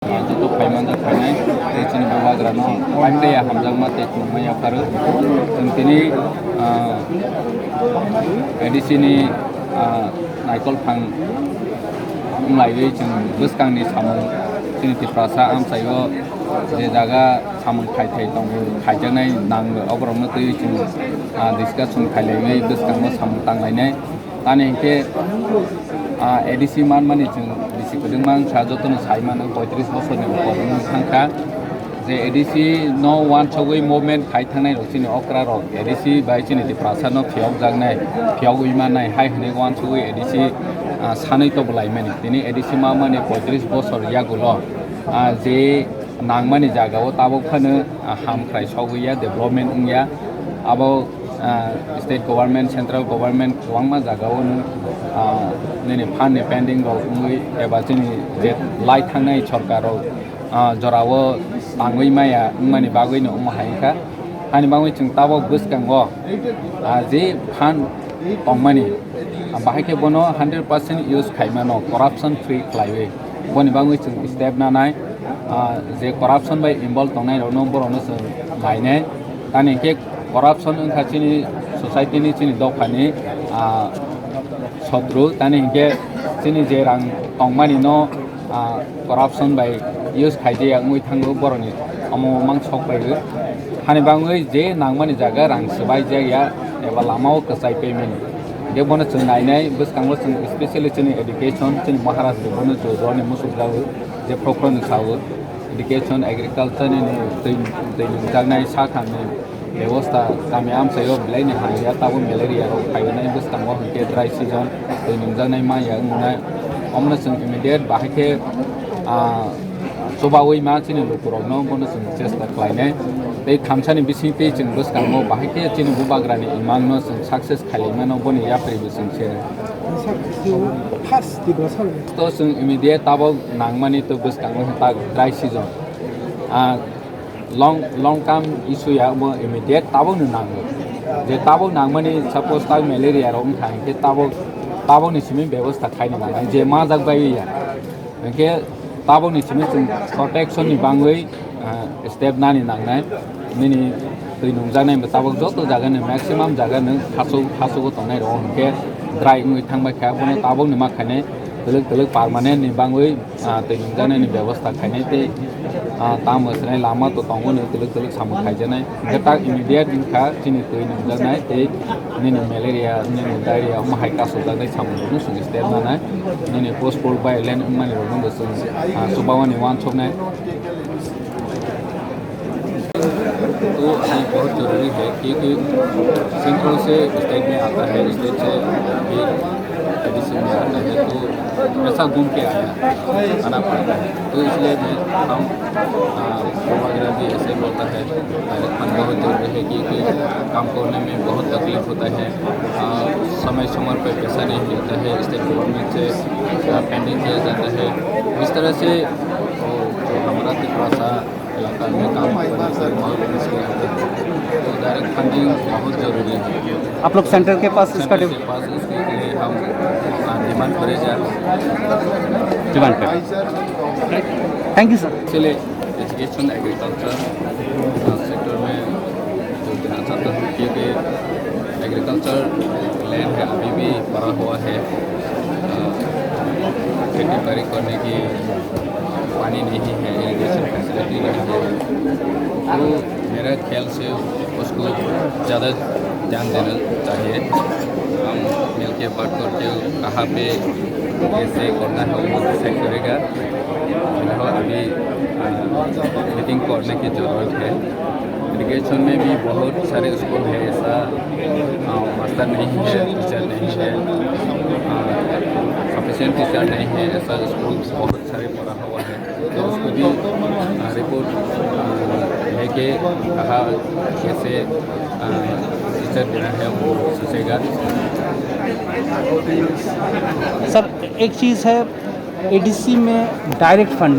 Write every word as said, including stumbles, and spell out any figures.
Joto phaimanjak phainai tei chini bubagrano paimdaya hamjakma tei khulumma yapharo. Chwng tini, ah, A D C ni, ah, naikol phang wnglaiwi chwng bwskangni samung chini Tiprasa amchaio je jaga samung khai thai tongo, khaijaknai nango, oborokno twiwi chwng, ah, discussion khailaiwi bwskango samung tanglainai. Tani hinkhe, ah, A D C manmani chwng bisi kwdwkma wngkha, jotono sai mano, poitris bosorni upor wngwi thangkha. Je A D C no uansugwi movement khai thangnai rok chini okra rok, A D C bai chini Tiprasa no phiyokjaknai, phiyogwi mannai hai hwnwi uansugwi A D C, ah, sanwi tobolaimani. Tini A D C manmani poitris bosor yagulo, ah, je nangmani jagao tabuk phano, ah, hamkrai sogwi ya, development wngya. Abo, ah, state government, central government kwbangma jagao no, ah, nini phan ni pending rok wngwi eba chini je lai thangnai sorkar rok, ah, jorao tangwi maya wngmani bagwi no omo hai wngkha. Ani bagwi chwng tabuk bwskango, ah, je phan tongmani, ah, bahai khe bono hundred percent use khaimano, corruption free khlaiwi. Boni bagwi chwng step nanai, ah, je corruption bai involve tongnai rokno borokno chwng lainai. Tani hinkhe corruption wngkha chini society ni, chini dophani, ah, sotru. Tani hinkhe chini je rang tongmani no, ah, corruption bai use khaijaya wngwi thango borokni omo mang sok bai o. Hani bagwi je nangmani jaga rang swbai jaya eba lama o kwchai payment. Hinkhe bono chwng nainai bwskango chwng specially chini education, chini Maharaj bono chwng roni muchuk jago je prokhorno sao education, agriculture ni twi, twi nungjaknai sakha ni bebosta kami amchaio belai ni hamya, tabuk malaria rok phainai bwskango hinkhe dry season twi nungjaknai maya wngnai. Omono chwng immediate bahai khe, ah, chubawi ma chini lukurokno bono chwng chesta khlainai. Tei thamsani bising tei chwng bwskango bahai khe chini bubagrani imangno chwng success khailaimano boni yapri bo chwng se. First Tiprasa. To chwng immediate tabuk nangmani to bwskango ta dry season. Ah, long, long term issue ya omo immediate tabuk no nango. Je tabuk nangmani suppose tabuk malaria rok wngkha hinkhe tabuk, tabuk ni simi bebosta khaina nangnai je majak bai ya. Hinkhe tabuk ni simi chwng protection ni bangwi, ah, step nani nangnai. Nini twi nungjaknai bo tabuk joto jaga ni maximum jaga no hasu, hasu bo tongnai rok hinkhe dry wngwi thangbai kha bono tabuk ni ma khainai twlwk twlwk permanent ni bangwi ah, twi nungjaknai ni bebosta khainai tei, ah, tamo swnai lama to tongo ni twlwk twlwk samung khaijaknai. Hinkhe tak immediate wngkha chini twi nungjaknai tei nini malaria, nini diarrhea omo hai kasukjaknai samung no chwng step nanai. Nini post post violent wngmani rokno bo chwng, ah, chubamani uansuknai. तो ये बहुत ज़रूरी है क्योंकि सेंट्रल से स्टेट में आता है, स्टेट से भी एडिशन में आता है, तो ऐसा घूम के आया, आना पड़ता है। तो इसलिए भी हम, आ, प्रोग्राम भी ऐसे ही होता है। डायरेक्ट फंड बहुत ज़रूरी है क्योंकि काम करने में बहुत तकलीफ होता है। आ, समय समय पर पैसा नहीं मिलता है, स्टेट गवर्नमेंट से, आ, पेंडिंग किया जाता है। इस तरह से वो जो हमारा त्रिपुरा सा इलाका में काम करने के लिए बहुत मुश्किल होता है। तो डायरेक्ट फंडिंग बहुत ज़रूरी है। आप लोग सेंटर के पास इसका सेंटर डिम- के पास इसके लिए हम, आ, डिमांड करें जा। डिमांड करें। Thank you sir. चलिए, एजुकेशन, एग्रीकल्चर सेक्टर में जो देना चाहता हूँ, क्योंकि एग्रीकल्चर लैंड है, अभी भी पड़ा हुआ है। अ, खेती बाड़ी करने की पानी नहीं है, इरिगेशन फैसिलिटी नहीं है। तो मेरा ख्याल से उसको ज़्यादा ध्यान देना चाहिए। हम मिलके बात करके कहाँ पे कैसे करना है, वो डिसाइड करेगा। फिलहाल अभी, अ, मीटिंग करने की ज़रूरत है। एजुकेशन में भी बहुत सारे स्कूल है ऐसा, अ, मास्टर नहीं है, टीचर नहीं है, अ, सफिशिएंट टीचर नहीं है, ऐसा स्कूल बहुत सारे पड़ा हुआ है। तो उसको भी, अ, रिपोर्ट, अ, लेके कहाँ कैसे, अ, टीचर देना है वो सोचेगा। सर, एक चीज़ है, एडीसी में डायरेक्ट फंडिंग